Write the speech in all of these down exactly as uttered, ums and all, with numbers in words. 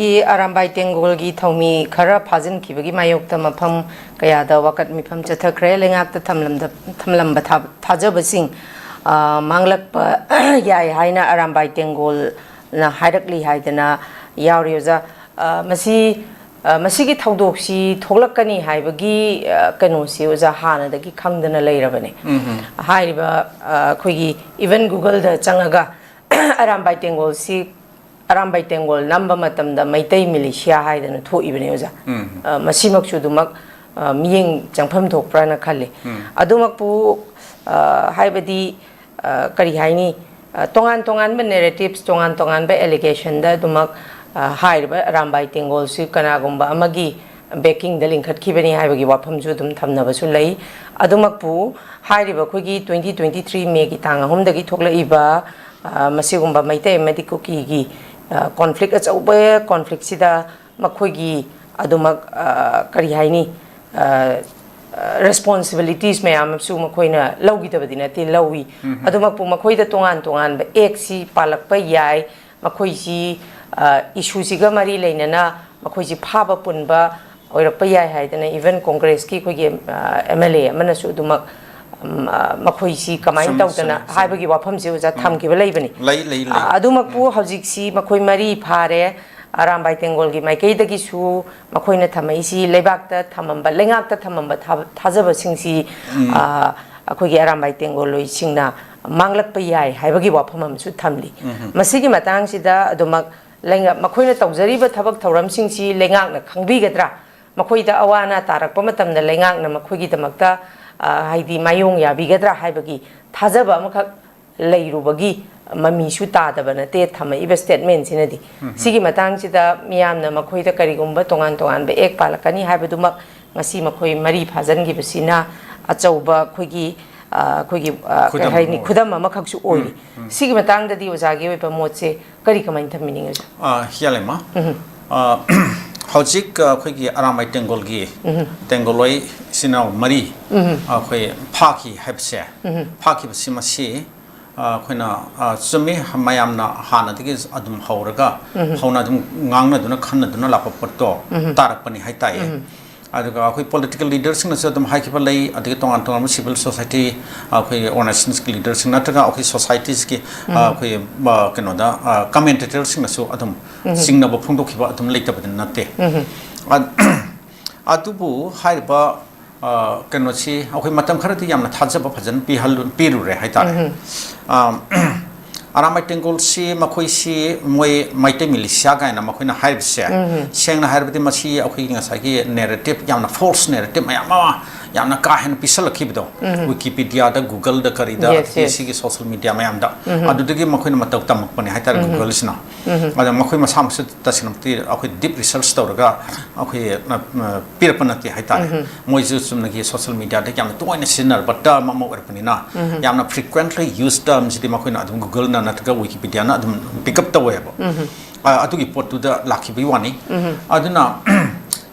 ꯑꯔꯥꯝꯕꯥꯏ ꯇꯦꯡꯒꯣꯜꯒꯤ ꯊꯧꯃꯤ ꯈꯔ ꯐꯥꯖꯤꯟꯈꯤꯕꯒꯤ ꯃꯥꯌꯣꯛꯇ ꯃꯐꯝ ꯀꯌꯥꯗ ꯋꯥꯀꯠ ꯃꯤꯐꯝ ꯆꯠꯊꯈ꯭ꯔꯦ꯫ ꯂꯩꯉꯥꯛꯇ ꯊꯝꯂꯝꯗ-, ꯊꯝꯂꯝꯕ ꯊꯥ-, ꯊꯥꯖꯕꯁꯤꯡ, ꯑ, ꯃꯥꯡꯂꯛꯄ ꯌꯥꯏ ꯍꯥꯏꯅ ꯑꯔꯥꯝꯕꯥꯏ ꯇꯦꯡꯒꯣꯜꯅ ꯍꯥꯏꯔꯛꯂꯤ ꯍꯥꯏꯗꯅ ꯌꯥꯎꯔꯤ, ꯑꯣꯖꯥ꯫ ꯑ, ꯃꯁꯤ, ꯑ, ꯃꯁꯤꯒꯤ ꯊꯧꯗꯣꯛꯁꯤ ꯊꯣꯛꯂꯛꯀꯅꯤ ꯍꯥꯏꯕꯒꯤ, ꯑ, ꯀꯩꯅꯣꯁꯤ, ꯑꯣꯖꯥ, ꯍꯥꯟꯅꯗꯒꯤ ꯈꯪꯗꯅ ꯂꯩꯔꯕꯅꯦ꯫ ꯎꯝ꯫ ꯍꯥꯏꯔꯤꯕ, ꯑ, ꯑꯩꯈꯣꯏꯒꯤ even Google-ꯗ ꯆꯪꯉꯒ ꯑꯔꯥꯝꯕꯥꯏ ꯇꯦꯡꯒꯣꯜꯁꯤ, ꯑꯔꯥꯝꯕꯥꯏ ꯇꯦꯡꯒꯣꯜ ꯅꯝꯕ ꯃꯇꯝꯗ ꯃꯩꯇꯩ militia ꯍꯥꯏꯗꯅ ꯊꯣꯛꯏꯕꯅꯦ, ꯑꯣꯖꯥ꯫ ꯎꯝ꯫ ꯑ, ꯃꯁꯤꯃꯛꯁꯨ ꯑꯗꯨꯃꯛ, ꯑ, ꯃꯤꯠꯌꯦꯡ ꯆꯪꯐꯝ ꯊꯣꯛꯄ꯭ꯔꯥꯅ ꯈꯜꯂꯤ꯫ ꯎꯝ꯫ ꯑꯗꯨꯃꯛꯄꯨ, ꯑ, ꯍꯥꯏꯕꯗꯤ, ꯑ, ꯀꯔꯤ ꯍꯥꯏꯅꯤ, ꯑ, ꯇꯣꯉꯥꯟ ꯇꯣꯉꯥꯟꯕ narratives, ꯇꯣꯉꯥꯟ ꯇꯣꯉꯥꯟꯕ allegation-ꯗ ꯑꯗꯨꯃꯛ, ꯑ, ꯍꯥꯏꯔꯤꯕ ꯑꯔꯥꯝꯕꯥꯏ ꯇꯦꯡꯒꯣꯜꯁꯤ ꯀꯅꯥꯒꯨꯝꯕ ꯑꯃꯒꯤ backing-ꯗ ꯂꯤꯡꯈꯠꯈꯤꯕꯅꯤ ꯍꯥꯏꯕꯒꯤ ꯋꯥꯐꯝꯁꯨ ꯑꯗꯨꯝ ꯊꯝꯅꯕꯁꯨ ꯂꯩ꯫ ꯑꯗꯨꯃꯛꯄꯨ ꯍꯥꯏꯔꯤꯕ ꯑꯩꯈꯣꯏꯒꯤ twenty twenty-three May-ꯒꯤ ꯇꯥꯡ ꯑꯍꯨꯝꯗꯒꯤ ꯊꯣꯛꯂꯛꯏꯕ, ꯑ, ꯃꯁꯤꯒꯨꯝꯕ ꯃꯩꯇꯩ ꯑꯃꯗꯤ ꯀꯨꯀꯤꯒꯤ, ꯑ, conflict, ꯑꯆꯧꯕ conflict-ꯁꯤꯗ ꯃꯈꯣꯏꯒꯤ ꯑꯗꯨꯃꯛ, ꯑ, ꯀꯔꯤ ꯍꯥꯏꯅꯤ, ꯑ, ꯑ, responsibilities ꯃꯌꯥꯝ ꯑꯃꯁꯨ ꯃꯈꯣꯏꯅ ꯂꯧꯈꯤꯗꯕꯗꯤ ꯅꯠꯇꯦ, ꯂꯧꯏ꯫ ꯎꯝ꯫ ꯑꯗꯨꯃꯛꯄꯨ ꯃꯈꯣꯏꯗ ꯇꯣꯉꯥꯟ ꯇꯣꯉꯥꯟꯕ act-ꯁꯤ ꯄꯥꯜꯂꯛꯄ ꯌꯥꯏ, ꯃꯈꯣꯏꯁꯤ, ꯑ, issue-ꯁꯤꯒ ꯃꯔꯤ ꯂꯩꯅꯅ ꯃꯈꯣꯏꯁꯤ ꯐꯥꯕ ꯄꯨꯟꯕ ꯑꯣꯏꯔꯛꯄ ꯌꯥꯏ ꯍꯥꯏꯗꯅ even Congress-ꯀꯤ ꯑꯩꯈꯣꯏꯒꯤ, ꯑ, M L A ꯑꯃꯅꯁꯨ ꯑꯗꯨꯃꯛ, ꯎꯝ, ꯑ, ꯃꯈꯣꯏꯁꯤ ꯀꯃꯥꯏꯅ ꯆꯨꯝꯃꯤ, ꯇꯧꯗꯅ ꯆꯨꯝꯃꯤ, ꯆꯨꯝꯃꯤ꯫ ꯍꯥꯏꯕꯒꯤ ꯋꯥꯐꯝꯁꯦ, ꯑꯣꯖꯥ, ꯎꯝ꯫ ꯊꯝꯈꯤꯕ ꯂꯩꯕꯅꯤ꯫ ꯂꯩ, ꯂꯩ, ꯂꯩ꯫ ꯑ, ꯑꯗꯨꯃꯛꯄꯨ ꯎꯝ꯫ ꯍꯧꯖꯤꯛꯁꯤ ꯃꯈꯣꯏ ꯃꯔꯤ ꯐꯥꯔꯦ꯫ ꯑꯔꯥꯝꯕꯥꯏ ꯇꯦꯡꯒꯣꯜꯒꯤ ꯃꯥꯏꯀꯩꯗꯒꯤꯁꯨ ꯃꯈꯣꯏꯅ ꯊꯝꯃꯛꯏꯁꯤ ꯂꯩꯕꯥꯛꯇ ꯊꯝꯃꯝꯕ, ꯂꯩꯉꯥꯛꯇ ꯊꯝꯃꯝꯕ ꯊꯥ-, ꯊꯥꯖꯕꯁꯤꯡꯁꯤ, ꯎꯝ꯫ ꯑ, ꯑꯩꯈꯣꯏꯒꯤ ꯑꯔꯥꯝꯕꯥꯏ ꯇꯦꯡꯒꯣꯜꯂꯣꯏꯁꯤꯡꯅ ꯃꯥꯡꯂꯛꯄ ꯌꯥꯏ ꯍꯥꯏꯕꯒꯤ ꯋꯥꯐꯝ ꯑꯃꯁꯨ ꯊꯝꯂꯤ꯫ ꯎꯝ꯫ ꯃꯁꯤꯒꯤ ꯃꯇꯥꯡꯁꯤꯗ ꯑꯗꯨꯃꯛ ꯂꯩꯉꯥꯛ, ꯃꯈꯣꯏꯅ ꯇꯧꯖꯔꯤꯕ ꯊꯕꯛ ꯊꯧꯔꯝꯁꯤꯡꯁꯤ ꯂꯩꯉꯥꯛꯅ ꯈꯪꯕꯤꯒꯗ꯭ꯔꯥ? ꯃꯈꯣꯏꯗ ꯑꯋꯥ ꯑꯅꯥ ꯇꯥꯔꯛꯄ ꯃꯇꯝꯗ ꯂꯩꯉꯥꯛꯅ ꯃꯈꯣꯏꯒꯤꯗꯃꯛꯇ, ꯑ, ꯍꯥꯏꯗꯤ ꯃꯥꯌꯣꯡ ꯌꯥꯕꯤꯒꯗ꯭ꯔꯥ ꯍꯥꯏꯕꯒꯤ ꯊꯥꯖꯕ ꯑꯃꯈꯛ ꯂꯩꯔꯨꯕꯒꯤ ꯃꯃꯤꯁꯨ ꯇꯥꯗꯕ ꯅꯠꯇꯦ ꯊꯝꯃꯛꯏꯕ statement-ꯁꯤꯅꯗꯤ꯫ ꯎꯝ꯫ ꯁꯤꯒꯤ ꯃꯇꯥꯡꯁꯤꯗ ꯃꯤꯌꯥꯝꯅ ꯃꯈꯣꯏꯗ ꯀꯔꯤꯒꯨꯝꯕ ꯇꯣꯉꯥꯟ ꯇꯣꯉꯥꯟꯕ act ꯄꯥꯜꯂꯛꯀꯅꯤ ꯍꯥꯏꯕꯗꯨꯃꯛ ꯉꯁꯤ ꯃꯈꯣꯏ ꯃꯔꯤ ꯐꯥꯖꯤꯟꯈꯤꯕꯁꯤꯅ ꯑꯆꯧꯕ ꯑꯩꯈꯣꯏꯒꯤ, ꯑ, ꯑꯩꯈꯣꯏꯒꯤ, ꯑ, ꯀꯔꯤ ꯈꯨꯗꯝ ꯍꯥꯏꯅꯤ, ꯑꯃ ꯑꯣꯏ-, ꯈꯨꯗꯝ ꯑꯃꯈꯛꯁꯨ ꯑꯣꯏꯔꯤ꯫ ꯎꯝ, ꯎꯝ꯫ ꯁꯤꯒꯤ ꯃꯇꯥꯡꯗꯗꯤ ꯑꯣꯖꯥꯒꯤ ꯑꯣꯏꯕ ꯃꯣꯠꯁꯦ ꯀꯔꯤ ꯀꯃꯥꯏꯅ ꯊꯝꯕꯤꯅꯤꯡꯉꯤ, ꯑꯣꯖꯥ? ꯑ, ꯍꯤꯌꯥꯂꯦꯃ, ꯎꯝ꯫ ꯑ, ꯍꯧꯖꯤꯛ, ꯑ, ꯑꯩꯈꯣꯏꯒꯤ ꯑꯔꯥꯝꯕꯥꯏ ꯇꯦꯡꯒꯣꯜꯒꯤ, ꯎꯝ꯫ ꯇꯦꯡꯒꯣꯜꯂꯣꯏ ꯏꯆꯤꯟ ꯏꯅꯥꯎ ꯃꯔꯤ, ꯎꯝ꯫ ꯑ, ꯑꯩꯈꯣꯏ ꯐꯥꯈꯤ ꯍꯥꯏꯕꯁꯦ, ꯎꯝ꯫ ꯐꯥꯈꯤꯕꯁꯤ ꯃꯁꯤ ꯑꯩꯈꯣꯏꯅ, ꯑ, ꯆꯨꯝꯃꯤ, ꯃꯌꯥꯝꯅ ꯍꯥꯟꯅꯗꯒꯤ ꯑꯗꯨꯝ ꯍꯧꯔꯒ ꯍꯧꯅ ꯑꯗꯨꯝ ꯉꯥꯡꯅꯗꯨꯅ ꯈꯟꯅꯗꯨꯅ ꯂꯥꯛꯄ ꯄꯣꯠꯇꯣ ꯇꯥꯔꯛꯄꯅꯤ ꯍꯥꯏꯇꯥꯏꯌꯦ꯫ ꯑꯗꯨꯒ ꯑꯩꯈꯣꯏ political leaderꯁꯤꯡꯅꯁꯨ ꯑꯗꯨꯝ ꯍꯥꯏꯈꯤꯕ ꯂꯩ, ꯑꯗꯒꯤ ꯇꯣꯉꯥꯟ ꯇꯣꯉꯥꯟꯕ civil society, ꯑꯩꯈꯣꯏ organizationsꯀꯤ leaderꯁꯤꯡ ꯅꯠꯇ꯭ꯔꯒ ꯑꯩꯈꯣꯏ societiesꯀꯤ, ꯑ, ꯑꯩꯈꯣꯏ, ꯑ, ꯀꯩꯅꯣꯗ, ꯑ, commentatorꯁꯤꯡꯅꯁꯨ ꯑꯗꯨꯝ ꯆꯤꯡꯅꯕ ꯐꯣꯡꯗꯣꯛꯈꯤꯕ ꯑꯗꯨꯝ ꯂꯩꯇꯕꯗꯤ ꯅꯠꯇꯦ꯫ ꯑ-, ꯑꯗꯨꯕꯨ ꯍꯥꯏꯔꯤꯕ, ꯑ, ꯀꯩꯅꯣꯁꯤ ꯑꯩꯈꯣꯏ ꯃꯇꯝ ꯈꯔꯗꯤ ꯌꯥꯝꯅ ꯊꯥꯖꯕ ꯐꯖꯅ ꯄꯤꯍꯜꯂꯨ-, ꯄꯤꯔꯨꯔꯦ ꯍꯥꯏꯇꯥꯔꯦ꯫ ꯑ, ꯑꯔꯥꯃꯥꯏ ꯇꯦꯡꯒꯣꯜꯁꯤ ꯃꯈꯣꯏꯁꯤ ꯃꯣꯏ ꯃꯩꯇꯩ militia ꯀꯥꯏꯅ ꯃꯈꯣꯏꯅ ꯍꯥꯏꯔꯤꯕꯁꯦ, ꯁꯦꯡꯅ ꯍꯥꯏꯔꯕꯗꯤ ꯃꯁꯤ ꯑꯩꯈꯣꯏꯒꯤ ꯉꯁꯥꯏꯒꯤ narrative, ꯌꯥꯝꯅ false narrative ꯃꯌꯥꯝ ꯑꯃ ꯌꯥꯝꯅ ꯀꯥ ꯍꯦꯟꯅ ꯄꯤꯁꯜꯂꯛꯈꯤꯕꯗꯣ, Wikipediaꯗ, Googleꯗ, ꯀꯔꯤꯗ, Yes, ꯑꯗꯒꯤ yes. ꯁꯤꯒꯤ social media ꯃꯌꯥꯝꯗ, ꯑꯗꯨꯗꯒꯤ ꯃꯈꯣꯏꯅ ꯃꯇꯧ ꯇꯝꯃꯛꯄꯅꯦ ꯍꯥꯏꯇꯥꯔꯦ꯫ Googleꯁꯤꯅ꯫ ꯑꯗ ꯃꯈꯣꯏ ꯃꯁꯥꯃꯛꯁꯨ ꯇꯁꯦꯡꯅꯃꯛꯇꯤ ꯑꯩꯈꯣꯏ deep research ꯇꯧꯔꯒ ꯑꯩꯈꯣꯏ, ꯑ, ꯑ, ꯄꯤꯔꯛꯄ ꯅꯠꯇꯦ ꯍꯥꯏꯇꯥꯔꯦ꯫ ꯃꯣꯏꯁꯨ ꯆꯨꯝꯅꯒꯤ social mediaꯗ ꯌꯥꯝꯅ ꯇꯣꯏꯅ ꯁꯤꯖꯤꯟꯅꯔꯕ term ꯑꯃ ꯑꯣꯏꯔꯛꯄꯅꯤꯅ, ꯌꯥꯝꯅ frequently used termꯁꯤꯗꯤ ꯃꯈꯣꯏꯅ ꯑꯗꯨꯝ Googleꯅ ꯅꯠꯇ꯭ꯔꯒ Wikipediaꯅ ꯑꯗꯨꯝ pick up ꯇꯧꯋꯦꯕ꯫ ꯑ, ꯑꯗꯨꯒꯤ ꯄꯣꯠꯇꯨꯗ ꯂꯥꯛꯈꯤꯕꯒꯤ ꯋꯥꯅꯤ꯫ ꯑꯗꯨꯅ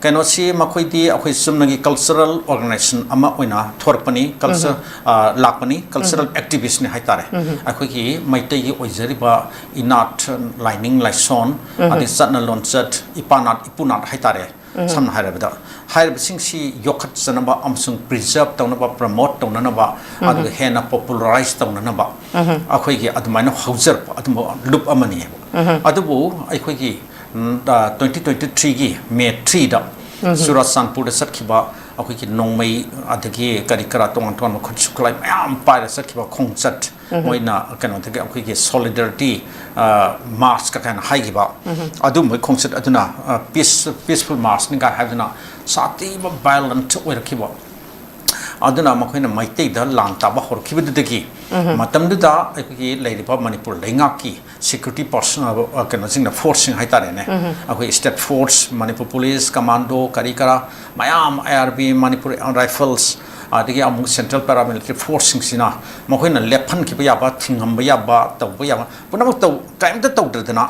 ꯀꯩꯅꯣꯁꯤ ꯃꯈꯣꯏꯗꯤ ꯑꯩꯈꯣꯏ ꯆꯨꯝꯅꯒꯤ cultural organization ꯑꯃ ꯑꯣꯏꯅ ꯊꯣꯔꯛꯄꯅꯤ, culture, ꯑ, ꯂꯥꯛꯄꯅꯤ, cultural activistꯅꯤ ꯍꯥꯏꯇꯥꯔꯦ꯫ ꯑꯩꯈꯣꯏꯒꯤ ꯃꯩꯇꯩꯒꯤ ꯑꯣꯏꯖꯔꯤꯕ ꯏꯅꯥꯠ, ꯂꯥꯏꯅꯤꯡ ꯂꯥꯏꯁꯣꯟ, ꯑꯗꯩ ꯆꯠꯅ ꯂꯣꯟꯆꯠ, ꯏꯄꯥꯅꯥꯠ ꯏꯄꯨꯅꯥꯠ ꯍꯥꯏꯇꯥꯔꯦ꯫ ꯁꯝꯅ ꯍꯥꯏꯔꯕꯗ, ꯍꯥꯏꯔꯤꯕꯁꯤꯡꯁꯤ ꯌꯣꯛꯈꯠꯆꯅꯕ ꯑꯃꯁꯨꯡ preserve ꯇꯧꯅꯕ, promote ꯇꯧꯅꯅꯕ, ꯑꯗꯨꯒ ꯍꯦꯟꯅ popularize ꯇꯧꯅꯅꯕ ꯑꯩꯈꯣꯏꯒꯤ ꯑꯗꯨꯃꯥꯏꯅ ꯍꯧꯖꯔꯛꯄ ꯑꯗꯨꯝꯕ ꯂꯨꯞ ꯑꯃꯅꯤꯕ꯫ ꯑꯗꯨꯕꯨ ꯑꯩꯈꯣꯏꯒꯤ, ꯎꯝ, ꯑ, twenty twenty-threeꯒꯤ May threeꯗ ꯆꯨꯔꯥꯆꯥꯟꯄꯨꯔꯗ ꯆꯠꯈꯤꯕ ꯑꯩꯈꯣꯏꯒꯤ ꯅꯣꯡꯃꯩ, ꯑꯗꯒꯤ ꯀꯔꯤ ꯀꯔꯥ ꯇꯣꯉꯥꯟ ꯇꯣꯉꯥꯟꯕ ꯈꯨꯠꯁꯨ ꯈꯨꯠꯂꯥꯏ ꯃꯌꯥꯝ ꯄꯥꯏꯔ ꯆꯠꯈꯤꯕ ꯈꯣꯡꯆꯠ, ꯃꯣꯏꯅ ꯀꯩꯅꯣꯗꯒꯤ ꯑꯩꯈꯣꯏꯒꯤ solidarity, ꯑ, march ꯀ ꯀꯥꯏꯅ ꯍꯥꯏꯈꯤꯕ, ꯑꯗꯨꯝꯕꯒꯤ ꯈꯣꯡꯆꯠ ꯑꯗꯨꯅ, ꯑ, peace, peaceful marchꯅꯤ ꯀꯥꯏ ꯍꯥꯏꯗꯨꯅ ꯁꯥꯊꯤꯕ violent ꯑꯣꯏꯔꯛꯈꯤꯕ꯫ ꯑꯗꯨꯅ ꯃꯈꯣꯏꯅ ꯃꯩꯇꯩꯗ ꯂꯥꯟ ꯇꯥꯕ ꯍꯧꯔꯛꯈꯤꯕꯗꯨꯗꯒꯤ ꯃꯇꯝꯗꯨꯗ ꯑꯩꯈꯣꯏꯒꯤ ꯂꯩꯔꯤꯕ ꯃꯅꯤꯄꯨꯔ ꯂꯩꯉꯥꯛꯀꯤ security person, ꯑ, ꯀꯩꯅꯣꯁꯤꯡꯅ, forceꯁꯤꯡ ꯍꯥꯏꯇꯥꯔꯦꯅꯦ, ꯑꯩꯈꯣꯏ state force, Manipur police, commando, ꯀꯔꯤ ꯀꯔꯥ ꯃꯌꯥꯝ, I R B, Manipur Rifles, ꯑꯗꯒꯤ ꯑꯃꯨꯛ central paramilitary forceꯁꯤꯡꯁꯤꯅ ꯃꯈꯣꯏꯅ ꯂꯦꯞꯍꯟꯈꯤꯕ ꯌꯥꯕ, ꯊꯤꯡꯍꯟꯕ ꯌꯥꯕ, ꯇꯧꯕ ꯌꯥꯕ ꯄꯨꯝꯅꯃꯛ ꯇꯧ-, ꯀꯔꯤꯝꯇ ꯇꯧꯗ꯭ꯔꯗꯅ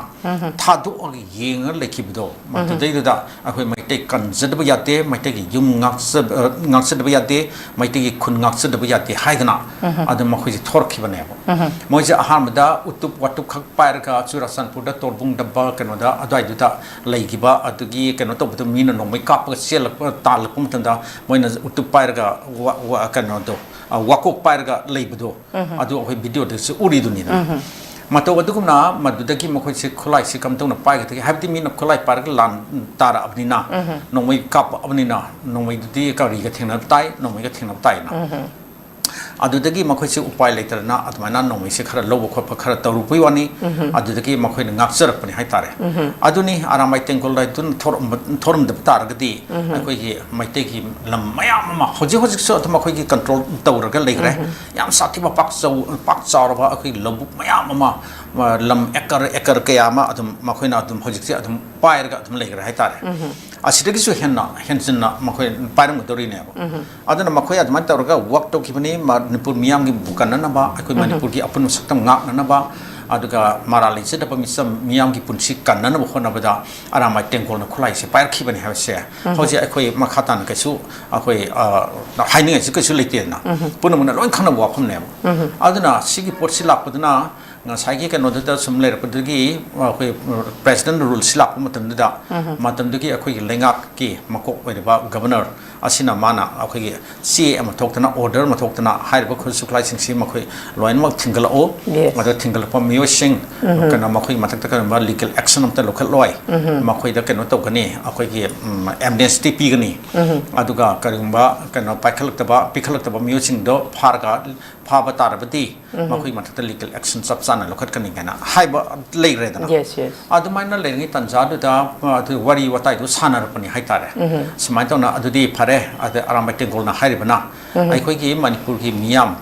ꯊꯥꯗꯣꯛꯑꯒ ꯌꯦꯡꯉꯒ ꯂꯩꯈꯤꯕꯗꯣ, ꯃꯗꯨꯗꯩꯗꯨꯗ ꯑꯩꯈꯣꯏ ꯃꯩꯇꯩ ꯀꯟꯖꯗꯕ ꯌꯥꯗꯦ, ꯃꯩꯇꯩꯒꯤ ꯌꯨꯝ ꯉꯥꯛꯆ-, ꯑ, ꯉꯥꯛꯆꯗꯕ ꯌꯥꯗꯦ, ꯃꯩꯇꯩꯒꯤ ꯈꯨꯟ ꯉꯥꯛꯆꯗꯕ ꯌꯥꯗꯦ ꯍꯥꯏꯗꯅ ꯑꯗꯨꯝ ꯃꯈꯣꯏꯁꯦ ꯊꯣꯔꯛꯈꯤꯕꯅꯦꯕ꯫ ꯃꯣꯏꯁꯦ ꯑꯍꯥꯟꯕꯗ ꯎꯇꯨꯞ ꯋꯥꯇꯨꯞ ꯈꯛ ꯄꯥꯏꯔꯒ ꯆꯨꯔꯥꯆꯥꯟꯄꯨꯔꯗ ꯇꯣꯔꯕꯨꯡꯗꯕ ꯀꯩꯅꯣꯗ ꯑꯗꯨꯋꯥꯏꯗꯨꯗ ꯂꯩꯈꯤꯕ, ꯑꯗꯨꯒꯤ ꯀꯩꯅꯣ ꯇꯧꯕꯗꯣ ꯃꯤꯅ ꯅꯣꯡꯃꯩ ꯀꯥꯞꯄꯒ ꯆꯦꯜꯂꯛꯄ, ꯇꯥꯜꯂꯛꯄ ꯃꯇꯝꯗ ꯃꯣꯏꯅ ꯎꯇꯨꯞ ꯄꯥꯏꯔꯒ ꯋꯥ-, ꯋꯥ-, ꯀꯩꯅꯣꯗꯣ, ꯑ, ꯋꯥꯀꯣꯛ ꯄꯥꯏꯔꯒ ꯂꯩꯕꯗꯣ, ꯑꯗꯨ ꯑꯩꯈꯣꯏ ꯚꯤꯗꯤꯑꯣꯗꯁꯨ ꯎꯔꯤꯗꯨꯅꯤꯗꯅ꯫ ꯃꯇꯧ ꯑꯗꯨꯒꯨꯝꯅ ꯃꯗꯨꯗꯒꯤ ꯃꯈꯣꯏꯁꯦ ꯈꯨꯠꯂꯥꯏꯁꯤ ꯀꯝꯗꯧꯅ ꯄꯥꯏꯒꯗꯒꯦ? ꯍꯥꯏꯕꯗꯤ ꯃꯤꯅ ꯈꯨꯠꯂꯥꯏ ꯄꯥꯏꯔꯒ ꯂꯥꯟ ꯇꯥꯔꯛꯑꯕꯅꯤꯅ, ꯅꯣꯡꯃꯩ ꯀꯥꯞꯄꯛꯑꯕꯅꯤꯅ, ꯅꯣꯡꯃꯩꯗꯨꯗꯤ ꯀꯔꯤꯒ ꯊꯦꯡꯅꯕ ꯇꯥꯏ, ꯅꯣꯡꯃꯩꯒ ꯊꯦꯡꯅꯕ ꯇꯥꯏꯅ꯫ ꯑꯗꯨꯗꯒꯤ ꯃꯈꯣꯏꯁꯦ ꯎꯄꯥꯏ ꯂꯩꯇꯗꯅ ꯑꯗꯨꯃꯥꯏꯅ ꯅꯣꯡꯃꯩꯁꯦ ꯈꯔ ꯂꯧꯕ ꯈꯣꯠꯄ ꯈꯔ ꯇꯧꯔꯨꯕꯩ ꯋꯥꯅꯤ꯫ ꯑꯗꯨꯗꯒꯤ ꯃꯈꯣꯏꯅ ꯉꯥꯛꯆꯔꯛꯄꯅꯤ ꯍꯥꯏꯇꯥꯔꯦ꯫ ꯑꯗꯨꯅꯤ ꯑꯔꯥꯃꯥꯏ ꯇꯦꯡꯒꯣꯜ ꯍꯥꯏꯗꯨꯅ ꯊꯣꯔꯝꯕ-, ꯊꯣꯔꯝꯗꯕ ꯇꯥꯔꯒꯗꯤ ꯑꯩꯈꯣꯏꯒꯤ ꯃꯩꯇꯩꯒꯤ ꯂꯝ ꯃꯌꯥꯝ ꯑꯃ ꯍꯧꯖꯤꯛ ꯍꯧꯖꯤꯛꯁꯨ ꯑꯗꯨꯝ ꯑꯩꯈꯣꯏꯒꯤ ꯀꯟꯇ꯭ꯔꯣꯜ ꯇꯧꯔꯒ ꯂꯩꯈ꯭ꯔꯦ꯫ ꯌꯥꯝ ꯁꯥꯊꯤꯕ ꯄꯥꯛ ꯆꯥꯎ-, ꯄꯥꯛ ꯆꯥꯎꯔꯕ ꯑꯩꯈꯣꯏꯒꯤ ꯂꯧꯕꯨꯛ ꯃꯌꯥꯝ ꯑꯃ, ꯑ, ꯂꯝ ꯑꯦꯀꯔ ꯑꯦꯀꯔ ꯀꯌꯥ ꯑꯃ ꯑꯗꯨꯝ ꯃꯈꯣꯏꯅ ꯑꯗꯨꯝ ꯍꯧꯖꯤꯛꯁꯦ ꯑꯗꯨꯝ ꯄꯥꯏꯔꯒ ꯑꯗꯨꯝ ꯂꯩꯈ꯭ꯔꯦ ꯍꯥꯏꯇꯥꯔꯦ꯫ ꯑꯁꯤꯗꯒꯤꯁꯨ ꯍꯦꯟꯅ ꯍꯦꯟꯖꯤꯟꯅ ꯃꯈꯣꯏ ꯄꯥꯏꯔꯝꯒꯗꯧꯔꯤꯅꯦꯕ꯫ ꯑꯗꯨꯅ ꯃꯈꯣꯏ ꯑꯗꯨꯃꯥꯏꯅ ꯇꯧꯔꯒ ꯋꯥꯛ ꯇꯧꯈꯤꯕꯅꯤ, ꯃꯅꯤꯄꯨꯔ ꯃꯤꯌꯥꯝꯒꯤꯕꯨ ꯀꯟꯅꯅꯕ, ꯑꯩꯈꯣꯏ ꯃꯅꯤꯄꯨꯔꯒꯤ ꯑꯄꯨꯟꯕ ꯁꯛꯇꯝ ꯉꯥꯛꯅꯅꯕ, ꯑꯗꯨꯒ ꯃꯔꯥꯜ ꯂꯩꯖꯗꯕ ꯃꯤꯆꯝ ꯃꯤꯌꯥꯝꯒꯤ ꯄꯨꯟꯁꯤ ꯀꯟꯅꯅꯕ ꯍꯣꯠꯅꯕꯗ ꯑꯔꯥꯃꯥꯏ ꯇꯦꯡꯒꯣꯜꯅ ꯈꯨꯠꯂꯥꯏꯁꯦ ꯄꯥꯏꯔꯛꯈꯤꯕꯅꯤ ꯍꯥꯏꯕꯁꯦ ꯍꯧꯖꯤꯛ ꯑꯩꯈꯣꯏ ꯃꯈꯥ ꯇꯥꯅ ꯀꯩꯁꯨ ꯑꯩꯈꯣꯏ, ꯑ, ꯍꯥꯏꯅꯤꯡꯉꯥꯏꯁꯨ ꯀꯩꯁꯨ ꯂꯩꯇꯦꯗꯅ꯫ ꯄꯨꯝꯅꯃꯛꯅ ꯂꯣꯏ ꯈꯪꯅꯕ ꯋꯥꯐꯝꯅꯦꯕ꯫ ꯑꯗꯨꯅ ꯁꯤꯒꯤ ꯄꯣꯠꯁꯤ ꯂꯥꯛꯄꯗꯨꯅ ꯉꯁꯥꯏꯒꯤ ꯀꯩꯅꯣꯗꯨꯗ ꯁꯨꯝ ꯂꯩꯔꯛꯄꯗꯒꯤ ꯑꯩꯈꯣꯏ ꯄ꯭ꯔꯦꯁꯤꯗꯦꯟ ꯔꯨꯜꯁꯤ ꯂꯥꯛꯄ ꯃꯇꯝꯗꯨꯗ, ꯃꯇꯝꯗꯨꯒꯤ ꯑꯩꯈꯣꯏꯒꯤ ꯂꯩꯉꯥꯛꯀꯤ ꯃꯀꯣꯛ ꯑꯣꯏꯔꯤꯕ ꯒꯕꯔꯅꯔ ꯑꯁꯤꯅ ꯃꯥꯅ ꯑꯩꯈꯣꯏꯒꯤ ꯆꯦ ꯑꯃ ꯊꯣꯛꯇꯅ, ꯑꯣꯔꯗꯔ ꯑꯃ ꯊꯣꯛꯇꯅ ꯍꯥꯏꯔꯤꯕ ꯈꯨꯠꯁꯨ ꯈꯨꯠꯂꯥꯏꯁꯤꯡꯁꯤ ꯃꯈꯣꯏ ꯂꯣꯏꯅꯃꯛ ꯊꯤꯡꯒꯠꯂꯛꯎ꯫ Yes. ꯑꯗ ꯊꯤꯡꯒꯠꯂꯛꯄ ꯃꯤꯑꯣꯏꯁꯤꯡ, ꯀꯩꯅꯣ, ꯃꯈꯣꯏꯒꯤ ꯃꯊꯛꯇ ꯀꯔꯤꯒꯨꯝꯕ ꯂꯤꯒꯦꯜ ꯑꯦꯛꯁꯟ ꯑꯝꯇ ꯂꯧꯈꯠꯂꯣꯏ꯫ ꯃꯈꯣꯏꯗ ꯀꯩꯅꯣ ꯇꯧꯒꯅꯤ, ꯑꯩꯈꯣꯏꯒꯤ, ꯎꯝ, ꯑꯦꯝꯅꯦꯁꯇꯤ ꯄꯤꯒꯅꯤ꯫ ꯑꯗꯨꯒ ꯀꯔꯤꯒꯨꯝꯕ ꯀꯩꯅꯣ ꯄꯥꯏꯈꯠꯂꯛꯇꯕ, ꯄꯤꯈꯠꯂꯛꯇꯕ ꯃꯤꯑꯣꯏꯁꯤꯡꯗꯣ ꯐꯥꯔꯒ, ꯐꯥꯕ ꯇꯥꯔꯕꯗꯤ ꯃꯈꯣꯏꯒꯤ ꯃꯊꯛꯇ ꯂꯤꯒꯦꯜ ꯑꯦꯛꯁꯟ ꯆꯞ ꯆꯥꯅ ꯂꯧꯈꯠꯀꯅꯤ ꯀꯥꯏꯅ ꯍꯥꯏꯕ ꯂꯩꯈ꯭ꯔꯦꯗꯅ꯫ Yes, yes. ꯑꯗꯨꯃꯥꯏꯅ ꯂꯩꯔꯤꯉꯩ ꯇꯥꯟꯖꯥꯗꯨꯗ, ꯑ, ꯑꯗꯨ ꯋꯥꯔꯤ ꯋꯥꯇꯥꯏꯗꯨ ꯁꯥꯟꯅꯔꯛꯄꯅꯤ ꯍꯥꯏꯇꯥꯔꯦ꯫ ꯁꯨꯃꯥꯏꯅ ꯇꯧꯅ ꯑꯗꯨꯗꯤ ꯐꯔꯦ, ꯑꯗ ꯑꯔꯥꯝꯕꯥꯏ ꯇꯦꯡꯒꯣꯜꯅ ꯍꯥꯏꯔꯤꯕꯅ ꯑꯩꯈꯣꯏꯒꯤ ꯃꯅꯤꯄꯨꯔꯒꯤ ꯃꯤꯌꯥꯝ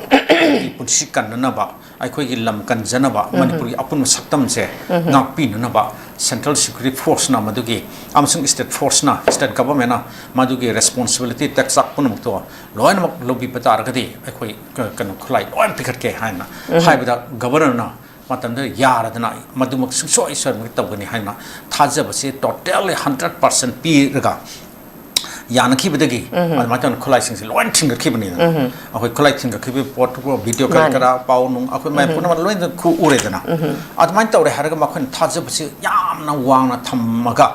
ꯄꯨꯟꯁꯤ ꯀꯟꯅꯅꯕ, ꯑꯩꯈꯣꯏꯒꯤ ꯂꯝ ꯀꯟꯖꯅꯕ, ꯃꯅꯤꯄꯨꯔꯒꯤ ꯑꯄꯨꯟꯕ ꯁꯛꯇꯝꯁꯦ ꯉꯥꯛꯄꯤꯅꯅꯕ ꯁꯦꯟꯇ꯭ꯔꯦꯜ ꯁꯦꯀ꯭ꯌꯨꯔꯤꯇꯤ ꯐꯣꯔꯁꯅ ꯃꯗꯨꯒꯤ, ꯑꯃꯁꯨꯡ ꯁ꯭ꯇꯦꯠ ꯐꯣꯔꯁꯅ, ꯁ꯭ꯇꯦꯠ ꯒꯚꯔꯟꯃꯦꯟꯅ ꯃꯗꯨꯒꯤ ꯔꯦꯁꯄꯣꯟꯁꯤꯕꯤꯂꯤꯇꯤ, ꯇꯦꯛꯆꯥꯛ ꯄꯨꯝꯅꯃꯛꯇꯣ ꯂꯣꯏꯅꯃꯛ ꯂꯧꯕꯤꯕ ꯇꯥꯔꯒꯗꯤ ꯑꯩꯈꯣꯏ ꯀ-, ꯀꯩꯅꯣ, ꯈꯨꯠꯂꯥꯏ ꯂꯣꯏꯅ ꯄꯤꯈꯠꯀꯦ ꯍꯥꯏꯅ ꯍꯥꯏꯕꯗ ꯒꯕꯔꯅꯔꯅ ꯃꯇꯝꯗ ꯌꯥꯔꯗꯅ ꯃꯗꯨꯃꯛ ꯁꯨꯡꯁꯣꯏ ꯁꯣꯏꯗꯅ ꯇꯧꯒꯅꯤ ꯍꯥꯏꯅ ꯊꯥꯖꯕꯁꯦ totally hundred percent ꯄꯤꯔꯒ ꯌꯥꯅꯈꯤꯕꯗꯒꯤ ꯑꯗꯨꯃꯥꯏꯅ ꯇꯧꯅ ꯈꯨꯠꯂꯥꯏꯁꯤꯡꯁꯦ ꯂꯣꯏꯅ ꯊꯤꯟꯒꯠꯈꯤꯕꯅꯤꯗꯅ꯫ ꯑꯩꯈꯣꯏ ꯈꯨꯠꯂꯥꯏ ꯊꯤꯟꯒꯠꯈꯤꯕꯒꯤ ꯄꯣꯠꯇꯨꯕꯨ ꯚꯤꯗꯤꯑꯣ ꯀꯔꯤ ꯃꯥꯅꯦ꯫ ꯀꯔꯥ, ꯄꯥꯎ ꯅꯨꯡ, ꯑꯩꯈꯣꯏ ꯃꯌꯥꯝ ꯎꯝ꯫ ꯄꯨꯝꯅꯃꯛ ꯂꯣꯏꯅ ꯈꯨ-, ꯎꯔꯦꯗꯅ꯫ ꯎꯝ꯫ ꯑꯗꯨꯃꯥꯏꯅ ꯇꯧꯔꯦ ꯍꯥꯏꯔꯒ ꯃꯈꯣꯏꯅ ꯊꯥꯖꯕꯁꯤ ꯌꯥꯝꯅ ꯋꯥꯡꯅ ꯊꯝꯃꯒ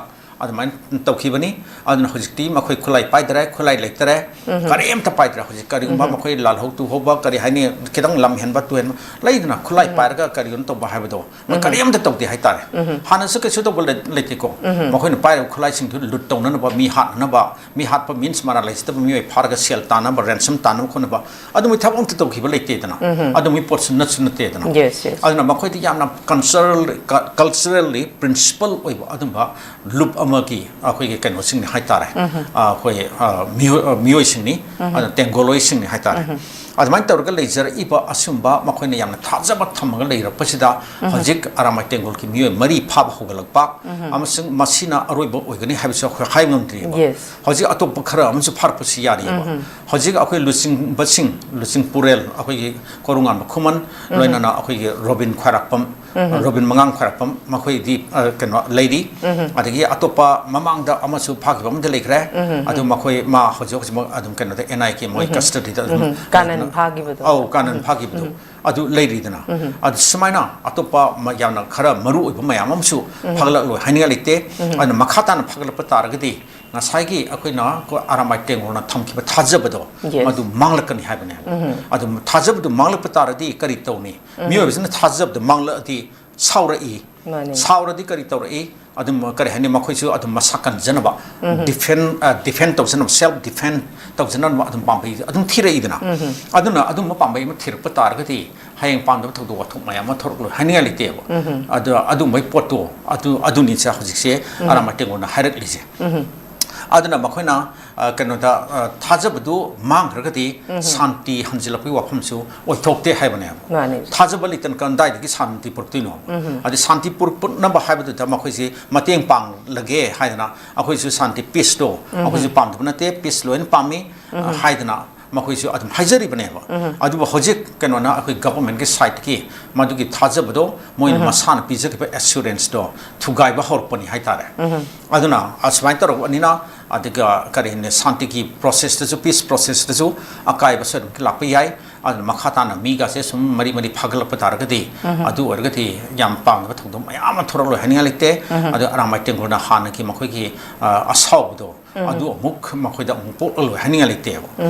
ꯑꯗꯨꯃꯥꯏꯅ ꯇꯧꯈꯤꯕꯅꯤ꯫ ꯑꯗꯨꯅ ꯍꯧꯖꯤꯛꯇꯤ ꯃꯈꯣꯏ ꯈꯨꯠꯂꯥꯏ ꯄꯥꯏꯗꯔꯦ, ꯈꯨꯠꯂꯥꯏ ꯂꯩꯇꯔꯦ, ꯎꯝ꯫ ꯀꯔꯤꯝꯇ ꯄꯥꯏꯗ꯭ꯔꯦ꯫ ꯍꯧꯖꯤꯛ ꯀꯔꯤꯒꯨꯝꯕ ꯎꯝ꯫ ꯃꯈꯣꯏ ꯂꯥꯜꯍꯧ ꯇꯨꯍꯧꯕ, ꯀꯔꯤ ꯍꯥꯏꯅꯤ, ꯈꯤꯇꯪ ꯂꯝ ꯍꯦꯟꯕ ꯇꯨꯍꯦꯟꯕ ꯂꯩꯗꯅ, ꯈꯨꯠꯂꯥꯏ ꯎꯝ꯫ ꯄꯥꯏꯔꯒ ꯀꯔꯤꯒꯨꯝꯕ ꯇꯧꯕ ꯍꯥꯏꯕꯗꯣ ꯃꯣꯏ ꯎꯝ꯫ ꯀꯔꯤꯝꯇ ꯇꯧꯗꯦ ꯍꯥꯏꯇꯥꯔꯦ꯫ ꯎꯝ꯫ ꯍꯥꯟꯅꯁꯨ ꯀꯩꯁꯨ ꯇꯧꯕ ꯂꯩ-, ꯂꯩꯇꯦꯀꯣ꯫ ꯎꯝ꯫ ꯃꯈꯣꯏꯅ ꯄꯥꯏꯔꯤꯕ ꯈꯨꯠꯂꯥꯏꯁꯤꯡꯗꯨ ꯂꯨꯠ ꯇꯧꯅꯅꯕ, ꯃꯤ ꯍꯥꯠꯅꯅꯕ, ꯃꯤ ꯍꯥꯠꯄ means ꯃꯔꯥꯜ ꯂꯩꯖꯗꯕ ꯃꯤꯑꯣꯏ ꯐꯥꯔꯒ ꯁꯦꯜ ꯇꯥꯟꯅꯕ, ransom ꯇꯥꯟꯅꯕ ꯈꯣꯠꯅꯕ, ꯑꯗꯨꯒꯤ ꯊꯕꯛ ꯑꯝꯇ ꯇꯧꯈꯤꯕ ꯂꯩꯇꯦꯗꯅ꯫ ꯎꯝ꯫ ꯑꯗꯨꯒꯤ ꯄꯣꯠꯁꯨ ꯅꯠꯁꯨ ꯅꯠꯇꯦꯗꯅ꯫ Yes, yes꯫ ꯑꯗꯨꯅ ꯃꯈꯣꯏꯗꯤ ꯌꯥꯝꯅ cultural, ꯀ-, culturally principle ꯑꯣꯏꯕ ꯑꯗꯨꯝꯕ ꯂꯨꯞ ꯑꯃꯒꯤ ꯑꯩꯈꯣꯏꯒꯤ ꯀꯩꯅꯣꯁꯤꯡꯅꯤ ꯍꯥꯏꯇꯥꯔꯦ꯫ ꯎꯝ꯫ ꯑꯩꯈꯣꯏ, ꯑ, ꯃꯤꯑꯣꯏ-, ꯑ, ꯃꯤꯑꯣꯏꯁꯤꯡꯅꯤ, ꯎꯝ꯫ ꯑꯗꯨꯅ ꯇꯦꯡꯒꯣꯂꯣꯏꯁꯤꯡꯅꯤ ꯍꯥꯏꯇꯥꯔꯦ꯫ ꯎꯝ꯫ ꯑꯗꯨꯃꯥꯏꯅ ꯇꯧꯔꯒ ꯂꯩꯖꯔꯛꯏꯕ ꯑꯁꯤꯒꯨꯝꯕ ꯃꯈꯣꯏꯅ ꯌꯥꯝꯅ ꯊꯥꯖꯕ ꯊꯝꯃꯒ ꯂꯩꯔꯛꯄꯁꯤꯗ ꯎꯝ꯫ ꯍꯧꯖꯤꯛ ꯑꯔꯥꯃꯥꯏ ꯇꯦꯡꯒꯣꯜꯒꯤ ꯃꯤꯑꯣꯏ ꯃꯔꯤ ꯐꯥꯕ ꯍꯧꯒꯠꯂꯛꯄ ꯎꯝ꯫ ꯑꯃꯁꯨꯡ ꯃꯁꯤꯅ ꯑꯔꯣꯏꯕ ꯑꯣꯏꯒꯅꯤ ꯍꯥꯏꯕꯁꯨ ꯑꯩꯈꯣꯏ ꯍꯥꯏꯕ ꯉꯝꯗ꯭ꯔꯤꯕ꯫ Yes꯫ ꯍꯧꯖꯤꯛ ꯑꯇꯣꯞꯄ ꯈꯔ ꯑꯃꯁꯨ ꯐꯥꯔꯛꯄꯁꯨ ꯌꯥꯔꯤꯑꯕ꯫ ꯎꯝ꯫ ꯍꯧꯖꯤꯛ ꯑꯩꯈꯣꯏ ꯂꯨꯆꯤꯡꯕꯁꯤꯡ, ꯂꯨꯆꯤꯡ ꯄꯨꯔꯦꯜ, ꯑꯩꯈꯣꯏꯒꯤ ꯀꯣꯔꯨꯉꯥꯟꯕ ꯈꯨꯃꯟ, ꯎꯝ꯫ ꯂꯣꯏꯅꯅ ꯑꯩꯈꯣꯏꯒꯤ ꯔꯣꯕꯤꯟ ꯈ꯭ꯋꯥꯏꯔꯥꯛꯄꯝ, ꯎꯝ꯫ ꯔꯣꯕꯤꯟ ꯃꯉꯥꯡ ꯈ꯭ꯋꯥꯏꯔꯥꯛꯄꯝ, ꯃꯈꯣꯏꯗꯤ, ꯑ, ꯀꯩꯅꯣ ꯂꯩꯔꯤ꯫ ꯎꯝ꯫ ꯑꯗꯒꯤ ꯑꯇꯣꯞꯄ ꯃꯃꯥꯡꯗ ꯑꯃꯁꯨ ꯐꯥꯈꯤꯕ ꯑꯃꯗꯤ ꯂꯩꯈ꯭ꯔꯦ꯫ ꯎꯝ꯫ ꯑꯗꯨ ꯃꯈꯣꯏ, ꯃꯥ ꯍꯧꯖꯤꯛ ꯍꯧꯖꯤꯛꯃꯛ ꯑꯗꯨꯝ ꯀꯩꯅꯣꯗ, ꯑꯦꯟ ꯑꯥꯏ ꯀꯦ ꯃꯣꯏ ꯎꯝ꯫ ꯀꯁꯇꯗꯤꯗ ꯑꯗꯨꯝ ꯎꯝ꯫ ꯀꯥꯅꯟ ꯂꯩꯗꯅ꯫ ꯐꯥꯈꯤꯕꯗꯣ꯫ ꯑꯧ, ꯀꯥꯅꯟ ꯎꯝ꯫ ꯐꯥꯈꯤꯕꯗꯣ꯫ ꯎꯝ꯫ ꯑꯗꯨ ꯂꯩꯔꯤꯗꯅ꯫ ꯎꯝ꯫ ꯑꯗꯨ ꯁꯨꯃꯥꯏꯅ ꯑꯇꯣꯞꯄ ꯃ-, ꯌꯥꯝꯅ ꯈꯔ ꯃꯔꯨ ꯑꯣꯏꯕ ꯃꯌꯥꯝ ꯑꯃꯁꯨ ꯎꯝ꯫ ꯐꯒꯠꯂꯛꯂꯣꯏ ꯍꯥꯏꯅꯤꯡꯉꯥꯏ ꯂꯩꯇꯦ꯫ ꯎꯝ꯫ ꯑꯗꯨꯅ ꯃꯈꯥ ꯇꯥꯅ ꯐꯒꯠꯂꯛꯄ ꯇꯥꯔꯒꯗꯤ ꯉꯁꯥꯏꯒꯤ ꯑꯩꯈꯣꯏꯅ ꯀꯣ-, ꯑꯔꯥꯃꯥꯏ ꯇꯦꯡꯒꯣꯜꯅ ꯊꯝꯈꯤꯕ ꯊꯥꯖꯕꯗꯣ, Yes꯫ ꯃꯗꯨ ꯃꯥꯡꯂꯛꯀꯅꯤ ꯍꯥꯏꯕꯅꯦ꯫ ꯎꯝ꯫ ꯑꯗꯨ ꯊꯥꯖꯕꯗꯨ ꯃꯥꯡꯂꯛꯄ ꯇꯥꯔꯗꯤ ꯀꯔꯤ ꯇꯧꯅꯤ? ꯎꯝ꯫ ꯃꯤꯑꯣꯏꯕꯁꯤꯅ ꯊꯥꯖꯕꯗꯨ ꯃꯥꯡꯂꯛꯑꯗꯤ ꯁꯥꯎꯔꯛꯏ꯫ ꯃꯥꯅꯤ꯫ ꯁꯥꯎꯔꯗꯤ ꯀꯔꯤ ꯇꯧꯔꯛꯏ? ꯑꯗꯨꯝ ꯀꯔꯤ ꯍꯥꯏꯅꯤ, ꯃꯈꯣꯏꯁꯨ ꯑꯗꯨꯝ ꯃꯁꯥ ꯀꯟꯖꯅꯕ, ꯎꯝ꯫ Defend, ꯑ, defend ꯇꯧꯖꯅꯕ, self defend ꯇꯧꯖꯅꯕ ꯑꯗꯨꯝ ꯄꯥꯝꯕꯩ ꯑꯗꯨꯝ ꯊꯤꯔꯛꯏꯗꯅ꯫ ꯎꯝ꯫ ꯑꯗꯨꯅ ꯑꯗꯨꯝꯕ ꯄꯥꯝꯕꯩ ꯑꯃ ꯊꯤꯔꯛꯄ ꯇꯥꯔꯒꯗꯤ ꯍꯌꯦꯡ ꯄꯥꯝꯗꯕ ꯊꯧꯗꯣꯛ ꯋꯥꯊꯣꯛ ꯃꯌꯥꯝ ꯑꯃ ꯊꯣꯔꯛꯂꯣꯏ ꯍꯥꯏꯅꯤꯡꯉꯥꯏ ꯂꯩꯇꯦꯕ꯫ ꯎꯝ꯫ ꯑꯗꯣ ꯑꯗꯨꯝꯕꯩ ꯄꯣꯠꯇꯣ ꯑꯗꯨ, ꯑꯗꯨꯅꯤ ꯁꯦ ꯍꯧꯖꯤꯛꯁꯦ ꯎꯝ꯫ ꯑꯔꯥꯃꯥꯏ ꯇꯦꯡꯒꯣꯜꯅ ꯍꯥꯏꯔꯛꯂꯤꯁꯦ꯫ ꯎꯝ꯫ ꯑꯗꯨꯅ ꯃꯈꯣꯏꯅ, ꯑ, ꯀꯩꯅꯣꯗ, ꯑ, ꯊꯥꯖꯕꯗꯨ ꯃꯥꯡꯈ꯭ꯔꯒꯗꯤ ꯎꯝ꯫ ꯁꯥꯟꯇꯤ ꯍꯟꯖꯤꯜꯂꯛꯄꯒꯤ ꯋꯥꯐꯝꯁꯨ ꯑꯣꯏꯊꯣꯛꯇꯦ ꯍꯥꯏꯕꯅꯦꯕ꯫ ꯃꯥꯅꯦ꯫ ꯊꯥꯖꯕ ꯂꯩꯇꯅ ꯀꯗꯥꯏꯗꯒꯤ ꯁꯥꯟꯇꯤ ꯄꯨꯔꯛꯇꯣꯏꯅꯣ? ꯎꯝ꯫ ꯑꯗꯩ ꯁꯥꯟꯇꯤ ꯄꯨꯔꯛꯅꯕ ꯍꯥꯏꯕꯗꯨꯗ ꯃꯈꯣꯏꯁꯤ ꯃꯇꯦꯡ ꯄꯥꯡꯂꯒꯦ ꯍꯥꯏꯗꯅ ꯑꯩꯈꯣꯏꯁꯨ ꯁꯥꯟꯇꯤ, peace ꯇꯣ ꯎꯝ꯫ ꯑꯩꯈꯣꯏꯁꯨ ꯄꯥꯝꯗꯕ ꯅꯠꯇꯦ, peace ꯂꯣꯏꯅ ꯄꯥꯝꯃꯤ, ꯎꯝ꯫ ꯍꯥꯏꯗꯅ ꯃꯈꯣꯏꯁꯨ ꯑꯗꯨꯝ ꯍꯥꯏꯖꯔꯤꯕꯅꯦꯕ꯫ ꯑꯗꯨꯕꯨ ꯍꯧꯖꯤꯛ ꯀꯩꯅꯣꯅ ꯑꯩꯈꯣꯏ ꯒꯚꯔꯟꯃꯦꯟꯠꯀꯤ ꯁꯥꯏꯠꯇꯒꯤ ꯃꯗꯨꯒꯤ ꯊꯥꯖꯕꯗꯣ, ꯃꯣꯏꯅ ꯃꯁꯥꯅ ꯄꯤꯖꯈꯤꯕ ꯑꯦꯁꯨꯔꯦꯟꯁꯇꯣ ꯊꯨꯒꯥꯏꯕ ꯍꯧꯔꯛꯄꯅꯤ ꯍꯥꯏꯇꯥꯔꯦ꯫ ꯑꯗꯨꯅ ꯑꯁꯨꯃꯥꯏꯅ ꯇꯧꯔꯛꯄꯅꯤꯅ, ꯑꯗꯨꯒ ꯀꯔꯤ ꯍꯥꯏꯅꯤ, ꯁꯥꯟꯇꯤꯒꯤ ꯄ꯭ꯔꯣꯁꯦꯁꯇꯁꯨ, ꯄꯤꯁ ꯄ꯭ꯔꯣꯁꯦꯁꯇꯁꯨ ꯑꯀꯥꯏꯕꯁꯨ ꯑꯗꯨꯝ ꯂꯥꯛꯄ ꯌꯥꯏ꯫ ꯑꯗꯨꯅ ꯃꯈꯥ ꯇꯥꯅ ꯃꯤꯒꯁꯦ ꯁꯨꯝ ꯃꯔꯤ ꯃꯔꯤ ꯐꯥꯒꯠꯂꯛꯄ ꯇꯥꯔꯒꯗꯤ, ꯑꯗꯨ ꯑꯣꯏꯔꯒꯗꯤ ꯌꯥꯝ ꯄꯥꯝꯗꯕ ꯊꯧꯗꯣꯛ ꯃꯌꯥꯝ ꯑꯃ ꯊꯣꯔꯛꯂꯣꯏ ꯍꯥꯏꯅꯤꯡꯉꯥꯏ ꯂꯩꯇꯦ꯫ ꯑꯗꯨ ꯑꯔꯥꯝꯕꯥꯏ ꯇꯦꯡꯒꯨꯜꯅ ꯍꯥꯟꯅꯒꯤ ꯃꯈꯣꯏꯒꯤ, ꯑ, ꯑꯁꯥꯎꯕꯗꯣ, ꯑꯗꯨ ꯑꯃꯨꯛ ꯃꯈꯣꯏꯗ ꯑꯃꯨꯛ ꯄꯣꯛꯂꯂꯣꯏ ꯍꯥꯏꯅꯤꯡꯉꯥꯏ ꯂꯩꯇꯦꯕ꯫